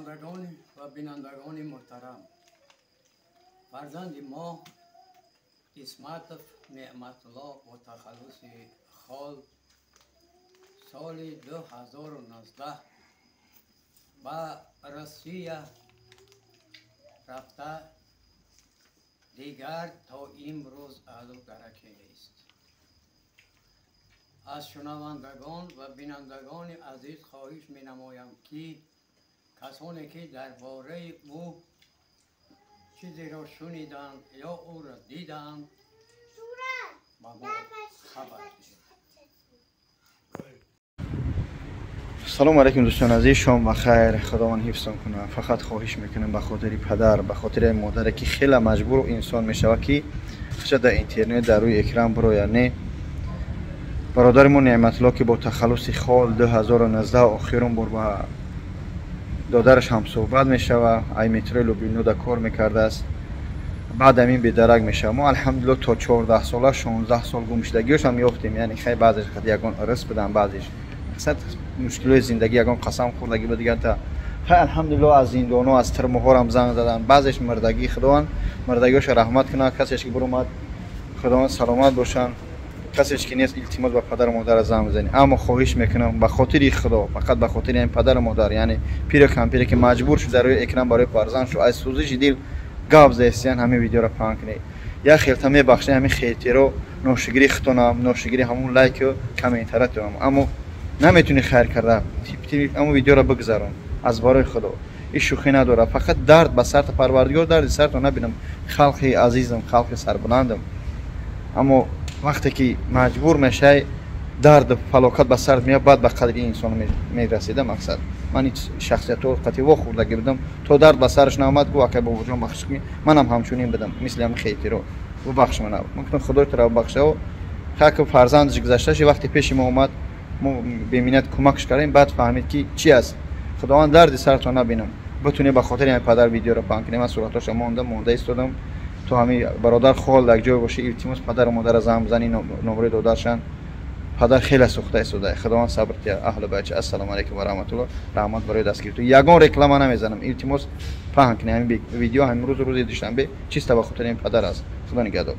Шунавандагон ва бинандагони муҳтарам, фарзанди мо Исматов Неъматулло бо тахаллуси Хол соли 2019 ба Россия рафта, дигар то имрӯз аз ӯ дараке нест. Аз шунавандагон ва бинандагони азиз хоҳиш менамоям, ки касоне ки дар бораи ӯ чизеро шуниданд ё ӯро диданд, ба мо хабар диҳед. Салом алейкум, дӯстони азиз, шом бахайр, Худованд ҳифзтон кунад. Фақат хоҳиш мекунам ба хотири падар, ба хотири модаре ки хеле маҷбур инсон мешавад, ки хача дар интернет, дар рӯи экран бирояд, не. Бародари мо Неъматулло, ки бо тахаллуси Хол 2019 охирон бор ба додараш ҳамсӯҳбат мешавад, ай метрои Лубино да кор мекардааст, баъд ҳамин бедарак мешавад. Мо, алҳамдулилло, то 14 сола, 16 сол гумшудагиёшам ёфтем. Яъне хай, баъзеш ягон ирс будан, баъзеш мақсад мушкилои зиндагӣ, ягон қасам хӯрдагӣ ба дигар та. Хай, алҳамдулилло, аз зиндоно, аз тирмоҳорам занг задан, баъзеш мирдагӣ. Худованд мирдагиёша раҳмат кунад, касеш ки биромад, Худованд саломат бошанд, касеш ки нест, илтимос, ба падару модара занг бизанед. Аммо хоҳиш мекунам ба хотири Худо, фақат ба хотири ин падару модар, яъне пиру кампире ки маҷбур шуд дар рӯи экран барои фарзанд шу аз сӯзиши дил гап заистиян, ҳамин видеоро паҳн кунед. Як хелта мебахшед, ҳамин хейтеро, ношигирии худтонам, ношигирии ҳамун лайку комментаратонам, аммо наметунӣ хайр карда, аммо видеоро бигзарон аз барои Худо. Ин шӯхӣ надорад, фақат дард ба сарта, Парвардигор дарди сартон набинам, халқи азизам, халқи сарбуландам. Аммо вақте ки маҷбур мешавӣ, дарду фалокат ба сарт меяд, баъд ба қадри инсон мерасида. Мақсад, ман ин шахсиятҳо қатъи вохӯрдагӣ будам, то дард ба сараш наомад, гу: «Акай Бобоҷон, бахшиш кунӣ, манам ҳамчунин будам, мисли ҳам хейтеро, бубахш мана». Мумкин Худои тура бубахшав. Хаки фарзандаш гузашташи, вақте пеши мо омад, мо беминнат кӯмакш кардем, баъд фаҳмид, ки чи аст. Худованд дарди сартон набинам. Битунед, ба хотири ҳамин падар видеоро паҳн кунем. Ман суратҳоша монда монда истодам, то ҳамин бародар Хол як ҷой боша. Илтимос, падару модара занг бизани, номрои додаршан. Падар хеле сӯхта истода, Худованд сабр диҳад аҳлу бача. Ассалому алайкум ва раҳматулло, раҳмат барои дастгиритон. Ягон реклама намезанам, илтимос, паҳн кунед ҳамин видео. Ҳамин рӯз, рӯзи душанбе, чиста ба хотири ин падар аст. Худо нигаҳдор.